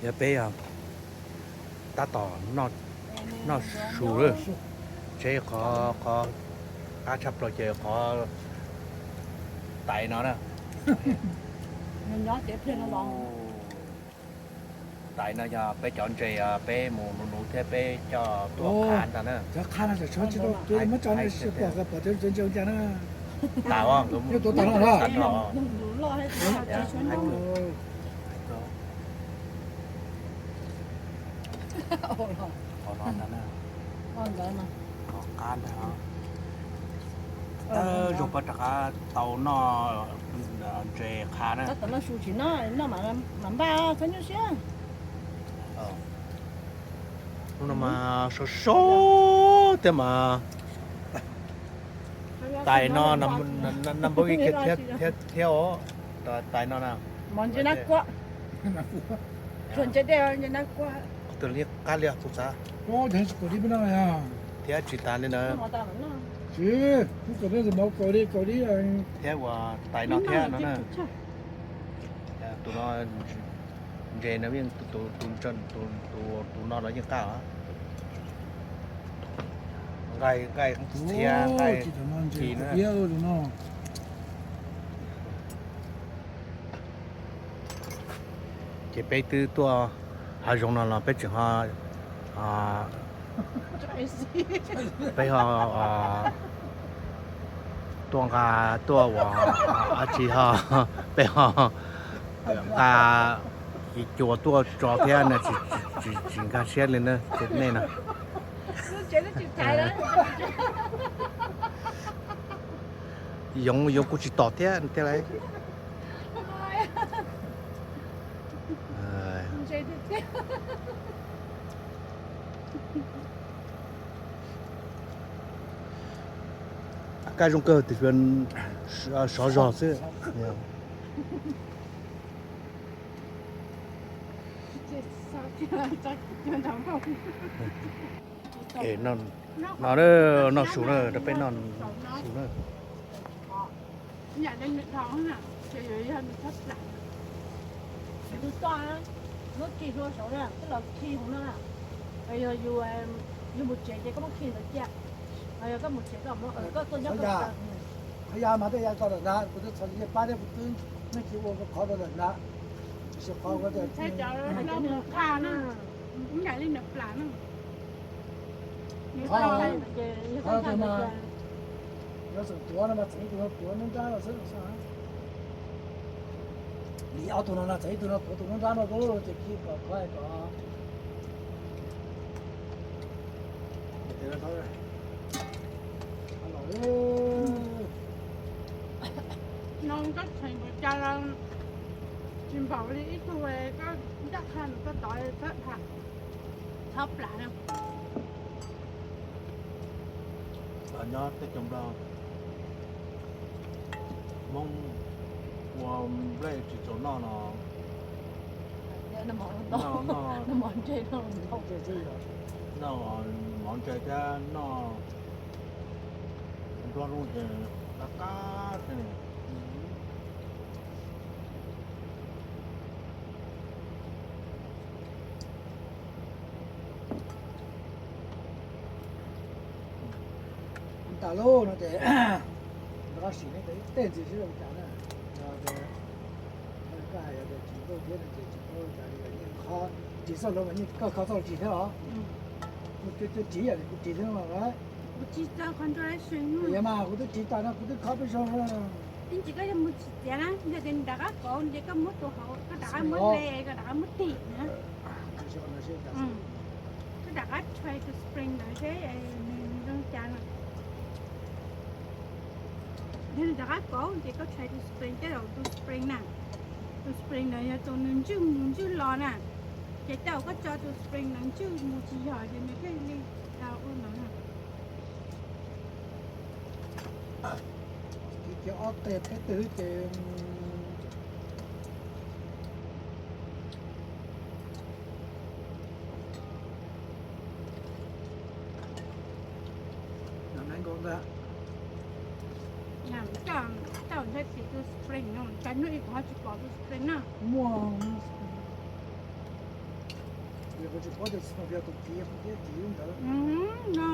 Yog peb tab tom noj su lawm, tsev qhov, qhov qab tshaj plaws ces qhov tais no na. Tais no yog peb cov ntses peb mus nuv nuv thiab peb coj tuaj qha ntag na. Qhov no ntag na, qhov qab ntag. Zoo pab rov qab tau noj ntses qha na. Hnub no mas sov sov thiab mas. Tais no npau kiag thiab os. Tais no na, qab li tus xav thiab tsis tas li na. Thiab uas tais no thiab no na. Tus no ntses no yeej, tus no los yeej qab. Nqaij, nqaij txhia, nqaij kis na. Ces peb twb tuaj hav zoov no los peb tseem ho, peb ho tuaj nqa, tuaj ua, tsis ho, peb ho nqa ib cua tuaj tso thiab na, tsis nkag siab li na nej na. Yoov, yoov kuj tsis tom thiab thiab lauj. Kab zoo kawg tias sov zog xwb. No, noj su na, rau peb noj su na. Yus toj, muab khi hlua saud na, twb los khi hauv no na. Yog yus mus tsev ces koj muab khi ntawd cia. Yog koj mus tsev koj muab, koj tuaj nyob koj. Qhov ya mas tej ya tso lawm ntag, kuv twb txhos ntsis pab thiab kuv twb, nej tsis ua qhov rau lawm ntag. Tab sis qhov, qhov, qhov qha na, ib yam li nws plam na. Qhov, qhov no mas, yog xeem tuav no mas txeem ib tug no tuav nruab nrab no xwb. Lim ob tug no no txeem ib tug no tuav tus nruab nrab no rau ces khi kom qhov kom. No koj txheem npaum cas los tsis npaum li ib tug koj ncaj qha nws koj tod txhob tham, txhob plam na. Nyob teb chaws Nplog, Hmoob ua nplej tsis txaus noj no, noj mov ntse thiab noj nplooj zoo ces qab qab thiab. Tas lub no ces rov qab sim nej cov ib teg ntxiv seb zoo cas na. Yog tias koj hais yog tias tsis nkauj thiab no ces tsis paub cas li, yeej qhov ris xauj hluav mas yeej koj kho txoj lus ris thiab los? Kuv ris ib yam li kuv ris thiab no los? Kuv ris txog qhov ntsuas lab sees no. Yog mas kuv twb ris tas no kuv twb kho peb zoo. Ib ntsis koj yog mus tsis txiav na, yog tias nws rov qab kauv ces koj muab tus hauv, koj rov qab muab hle, koj rov qab muab tim na. Koj rov qab try tus spring ntawd seb nws zoo cas no. Yog nws rov qab kauv ces koj try tus spring, tej zaum tus spring na, tus spring ntawd yog tus nws ntswj mus ntswj los na, ces tej zaum koj tso tus spring ntawd ntswj mus tsis yog ces nws thiaj li ua no na. Kiag ob teg peb teg xwb ces nab nkaus ntag. Coj ntshai tis tus Spring no, cas hnub ib kuv ho tsis pom tus spring na. Muaj, kuv tsis paub tias tsis tau tus kiv, kuv thiab kiv ntawd. No,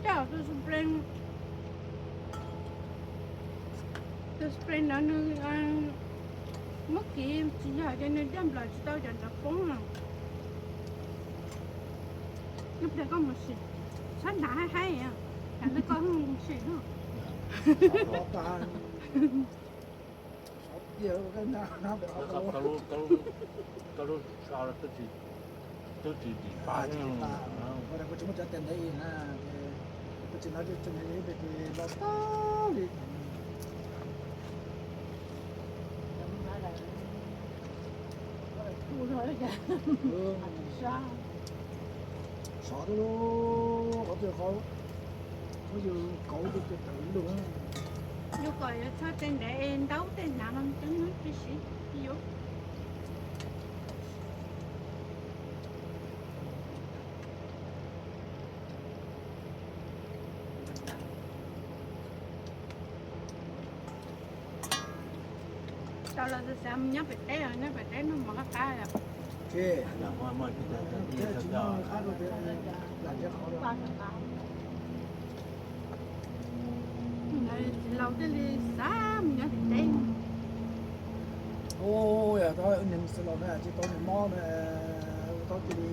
cas tus spring, tus spring ntawd nws muab kiv tsis yog ces nws daj nplaws tsis tau cov ntawd poob no. Ib pliag koj mus sim, txhob hnav haib haib, hnav li koj sim no. Tau lub, tau lub, tau lub so twb tsis dim pa. Kuv tsis muaj cov tes ntev na, kuv tsis hnov tseem tes ntev pes tes los tag li. Sov rau qhov twg qhov, muab yus kauv tus tes tawm lug. Yus kom yuav txhob tes ntev es ntaub tej hnav no tib si yuav. Tau los xav mus nyob pem teb, nyob pem teb no mas qab qab yom. Txiv laus thiaj li xav mus nyob pem teb. Ua yog tau neeg txiv laus na tsis tau nws mob na, tau cia li,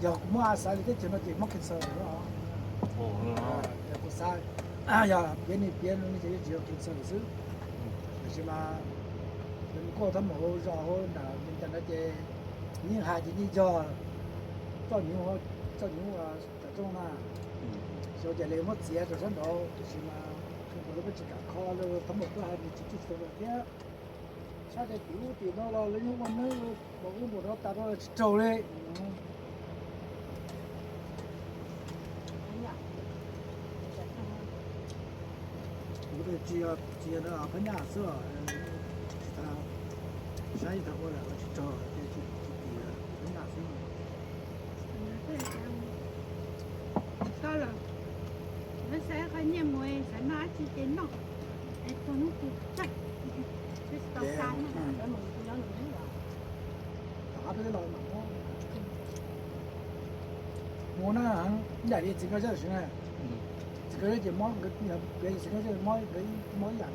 yog kuv muab xav li teb chaws no ces mob cancer lawm. Kuv xav yog piav ni piav no ces yeej tsis yog cancer lawm xwb. Tiam sis mas nws kuj thab mus hauv zos hauv nram li cas no ces yeej hais ces yeej yog txoj hnyuv, txoj hnyuv cov rooj na, xyov cas li muab txiav rau sab nraud tiam sis mas nkaus li peb tsis kam kho li, thab mus tuaj hais nws tsis txawj txog lawm thiab. Sab tej tim ub tim no los lawv yeej ua neeb ua ub ua no tas rau tsis raug li. Tsis yog phab nyaj xwb, tsis tas saib thaum ua lawm tsis raug, tsis tim phab nyaj xwb. Koj los, lawv saib qhov nyiaj mus xav noj dab tsi ces noj, es txog hnub twg tsawg, twb tsis tau xa na. Tom qab peb los mam muab. Mus na, ib yam li txiv Nkaj Zeb tam sim na, txiv Nkaj Zeb ces mob, txiv Nkaj Zeb mob, mob ib yam.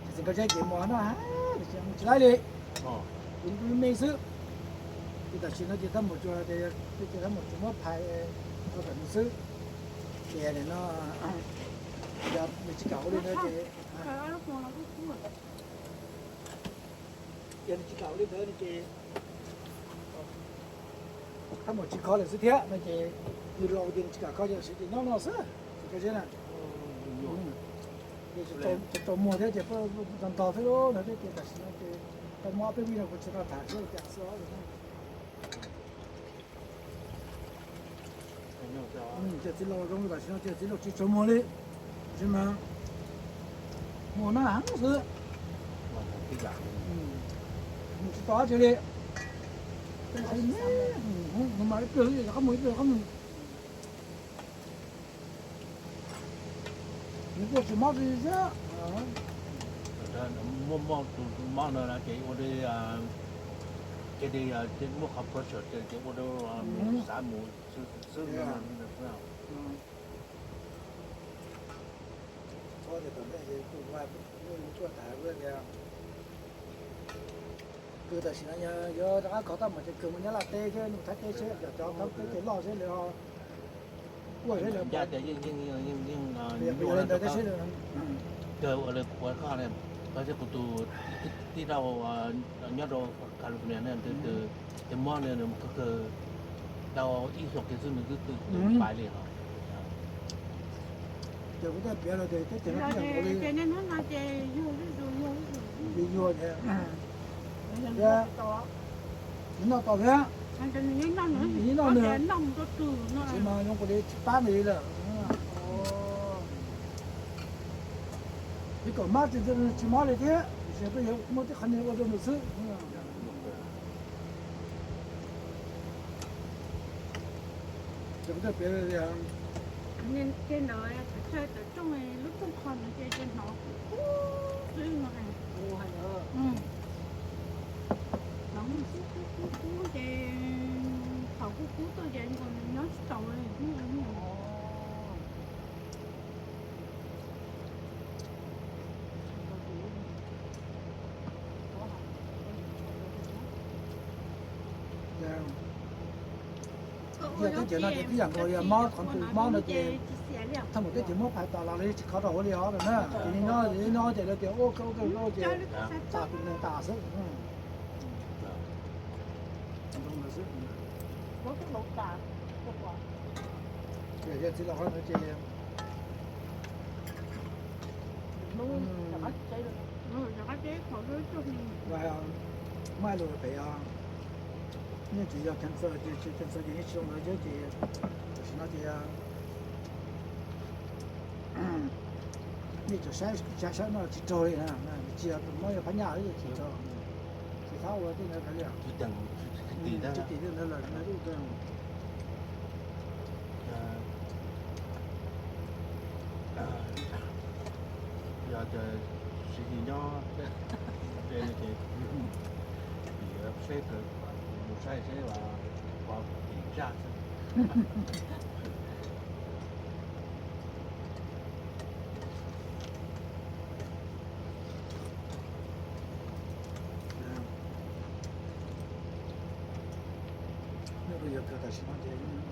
Ces txiv Nkaj Zeb ces mus no, mus tsis laib li, tus me xwb. Ces tam sim no ces thab mus tsuas, ces thab mus tsuas muab phais rau tom nws xwb. Ces no, yog nws tsis kam ua li ntawd ces, yog nws tsis kam ua li ntawd no ces thab mus tsis kho lawm xwb thiab no ces, yus laus ces nws tsis kam kho ces nws nyob no xwb, txiv Nkaj Zeb na. Ces tsaus muag thiab ces ntog ntog xwb no thiab ces tam sim no ces tau muab ob peb vij no kuv tsis tau tham thiab cas xwb. Ces txiv laus zoo tam sim no ces txiv laus tsis tsaus muag li, tab sis mas mus na heev xwb, mus tsis tau dab tsi li. Mus mas ib pliag rov qab mus, ib pliag rov qab mus. Nws kuj tsis mob tsis siab. Muaj mob tus mob no ces ua li, ces muaj qhov pressure ces ua rau xav mus xwb. Kws tam sim no yog yuav rov qab kho tab mas ces kws mus nyob Laj teb thiab mus Thaib teb seb cov Thaib teb ces loj seb lawv ho quaj seb lawv, yog li ntawd tab seb lawv, kawg ua li kuv ua koj ne, koj thiab kuv tus tij laug nyob rau California ne, tus mob ne nws kawg kawg tau ib hlo kiag xwb nws twb pais li os. Ces kuv thiaj piav lawm tias teb chaws no twb yog nkaus li, ces yuag, nws noj tau thiab, nws noj nws, tab sis mas zoo nkaus li tsis pab nws li lawm. Nws kom mab tsis mob li thiab, tiam sis peb yuav muab tej qhov niag ua rau nws xwb. Ces kuv thiaj piav tias Ces ntawd tawm tsawg tawm rooj lub rooj qho no ces hnov kub kub xwb no. Hnov kub kub kub kub ces thaum kub kub tuaj ces nkaus nws nyob tsis taus li. Yog teb chaws no ces tib yam nkaus, yog mob qhov ntawd mob no ces thaj mus teb chaws muab phais tas los lawv tsis kho rau hauv li os na. Ces nyob nyob ces lawv tias ua kawg ua kawg ces tas tus neeg tas xwb. Yog txiv laus qhov ntawd ces maj lus pem os, nej tsis yog cancer ces tsis cancer ces yeej tsis zoo ntawd ces, tam sim no ces nej tseem saib saib no tsis raug li na, tsis yog tus mob yog phab nyaj tsis raug. Tsis xav ua tej ntawd li, tsis tim tej ntawd lawm. Yog tias siv nyob ces seb mus saib seb pom tim zaj xwb. Nyob rau yav kawg tam sim no ces yeej ua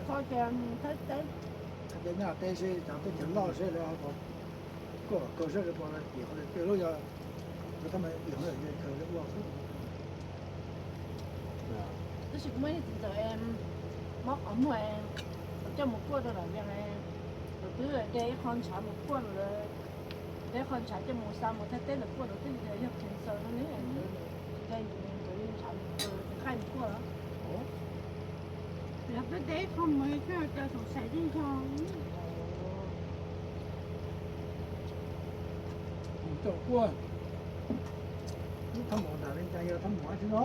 paub cas kawg, nyob teb seb cov teb chaws loj seb lawv kuaj kawg seb lawv puas tim qhov twg, tej lub yog lawv tab mas tim qhov twg kawg lawv ua xwb. Tab sis kuv muaj ib txiv ntxawm mob qhov muag, coj mus kuaj rau lam Vias, lawv twb de ib qho ntshav mus kuaj rau lawv, de ib qho ntshav coj mus xa mus Thaib teb lawv kuaj rau twb yog cancer no ne, de ntshav mus nqaij mus kuaj. Yog twb de ib qho mus thiaj cov xoom xaiv tib yog. Coj kuaj, lub thaj mus nram Vias Cas yog thaj mus dab tsi no?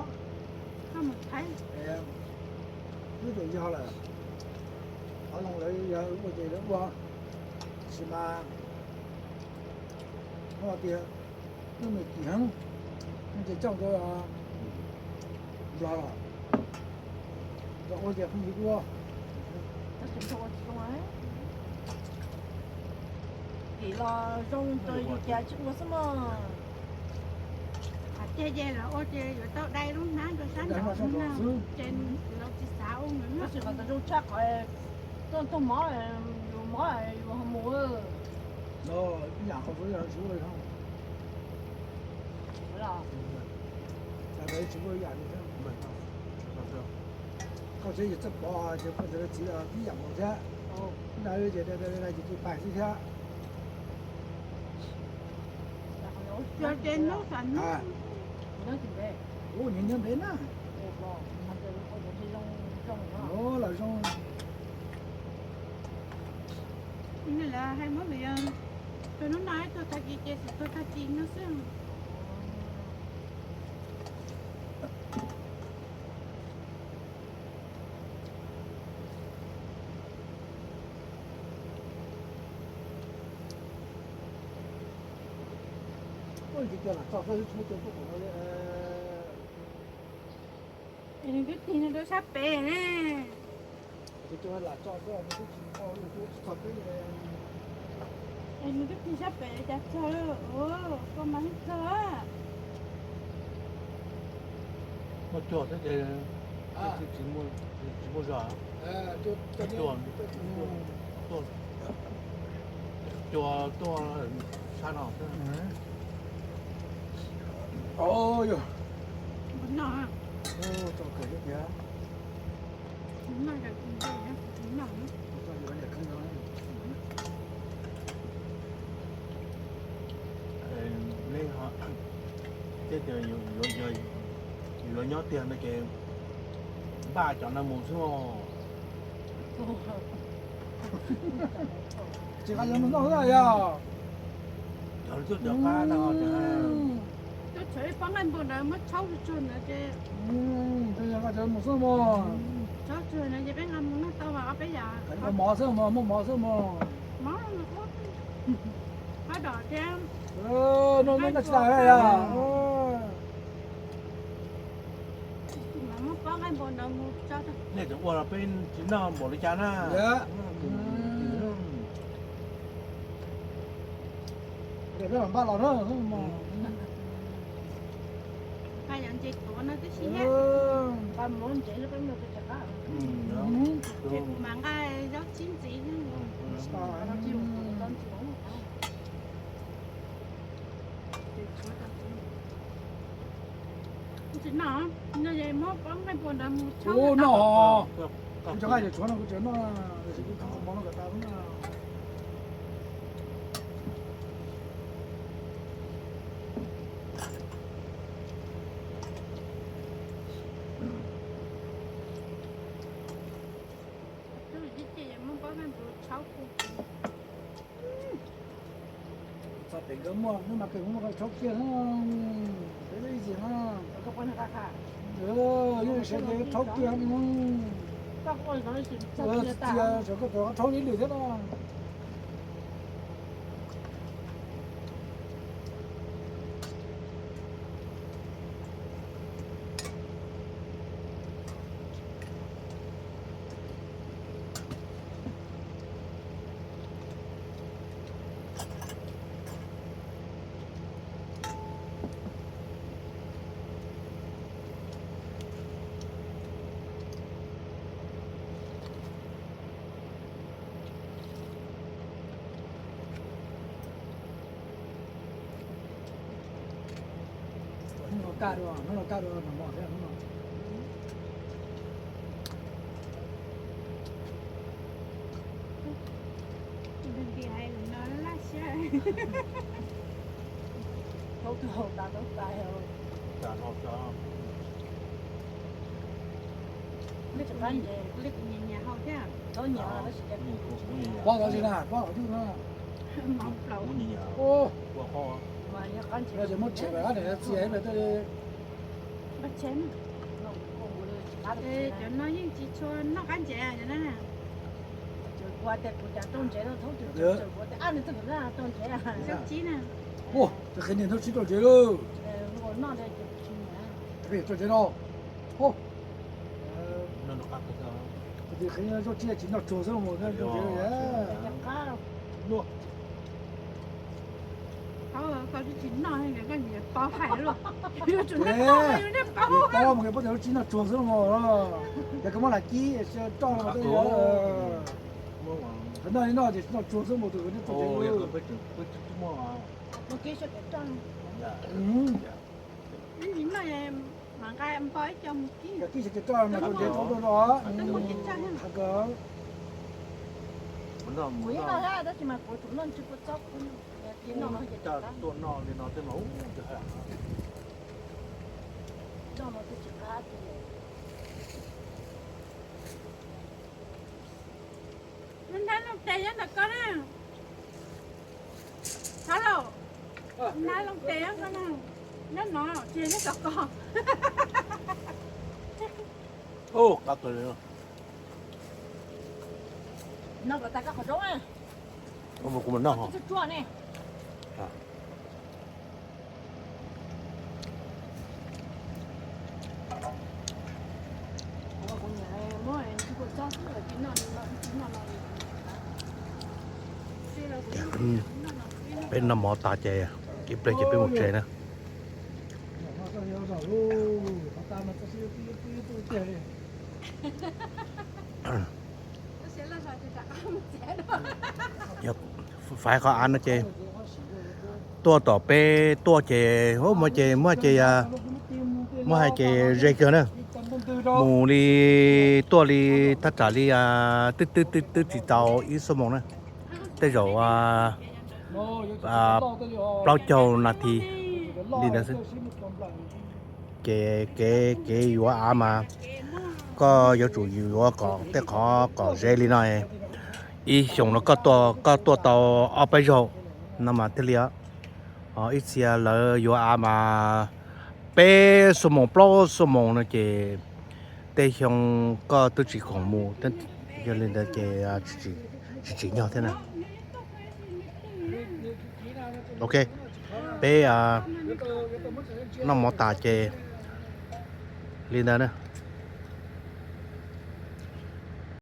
Thaj mus Thaib. Twb tias yog lawm, qhov zoo lawv yog ua ces lawv ua, tab sis mas no tias lub me kim heev, ces coj nkawd Nplog los, nkawd ua ces pheej ua. Tim los zoo rau yus cas tsis ua xwb mog. Qhov tiag ces lawv ua ces yuav tau dai lub hnab rau sab nraud xwb, ces lawv tsis xav ua ntawd. Tab sis qhov ntawd zoo tshaj qhov tuaj tug mob, yus mob yus ho mus. Ib yam qhov txhua yam tsis ua li thiab, tsis ua ib yam li thiab. Koj saib yus txawj pov ces koj ntawd txiv tib yam nkaus thiab. Ib yam li ces tus pais xwb thiab. Ua nyob ntev na. Los zoo. Lawv hais muab vim yog tus hnub no ib tug tag kis ces xwm tug tag kis no xwb. Es nws twb tig no rau sab pem ne. Es nws twb tig sab pem cas txog, koj mas yeej txog. Muaj cua thiab ces tsis muaj zog. Cua, cua tuaj sab no xwb. Yog, tau kawg thiab tiag. Neb thiaj tias yuav nyob tiag no ces npaj cov no mus xwb os. Tsis qab yuav mus noj na yog. Tuaj txhawm ib pob nqaij npua ntawd muab tshaub tsuag tsuag ntawd ces, mus xwb mog. Tshaub tsuag ntawd ces peb nqa mus noj tau mas ob peb yam. Muaj mov xwb mog, muaj mov xwb mog. Mov, qab dom thiab. Noj tsis tas yom. Muab pob nqaij npua ntawd mus tso. Nej tseem ua los peb tsis noj npaum li cas na. Peb mam npaj los na. Nqa yov ntses tuav no tib si thiab. Nqa mov ntsev no peb mus peb tsis qab. Ces kuv mam nqa zaub tsib ntxiv thiab. Tsis noj, noj es muab pob nqaij npua ntawd mus tshaub. Noj, kuv tsis nqa ces tshuav no kuv tseem noj, kuv mov no kom tas na. Txog pem nkawd muaj hnub no kawg muaj qhov tshaub kiag, peb ib txhia na. Yeej sawv daws tshaub kiag, txias sawv koj tus qhov tshaub ib lwm thiab no. Hnub no kaj dua, hnub no kaj dua nag hmo thiab hnub no. Thaub twb haus tas taub tais. Pob tod tsis na, pob qhov twg na. Ces muab tshem pem qab niam txias ib pliag twb li. Cov no yeej tsis tshua noj qab ntsev cov no. Kuv tias kuv cas rau ntsev no, thaub twg rau ntsev, rau ntsev. Ua, cov qhia niag thaub tsib rau ntsev lauj. Rau ntsev no. Ua, qhia zaub tsib tsis noj tsuag xwb los mus rau ntsev. Koj tsis noj, koj tsis paub hais luaj. Yuav tsum noj, yuav noj paub. Paub mas koj paub tias zaub tsib noj tsuag xwb los. Yog koj muab lam kib roj no, qhov noj li no ces noj tsuag xwb mus tus noj tsuag. Ib tsis noj, mam nqa npog ib co mus kib. Kib tsis roj mas tus ntev tus noj no. Kuv yeej noj thiab tab sis mas kuv tus noj ntsw kua txob. Tuaj noj li no tej mas ub, noj no twb tsis qab tiag. Nab looj tes nyob ntawm koj na. Hab lauj, nab looj tes nyob koj na. Nyob no, tsis nyob tom koj. Qab kawg li. No kom tas koj qhov rooj. Kuv mam noj. Peb noj mov tas ces ib pliag ces peb mus tsev na. Yog faib qhov av no ces tuaj tom peb tuaj ces muaj ces muaj ces muaj hais ces ze kawg na. Mus li tuaj li thaj tsam li twb twb twb twb tsis tau ib xuab moos na, tej zaum plaub caug nas this li ntawd xwb. Ces kev kev yuav av mas koj yuav tsum yuav kom tej qhov kom ze li no, ib xyoos no koj tuaj tau ob peb zaug no mas thiaj li os. Ib txhia lawv yuav av mas peb xuab moos plaub xuab moos no ces tej xyoo koj twb tsis khoom mus, yog li ntawd ces tsis tsim nyog thiab na. Ok, peb noj mov tas ces li ntawd na.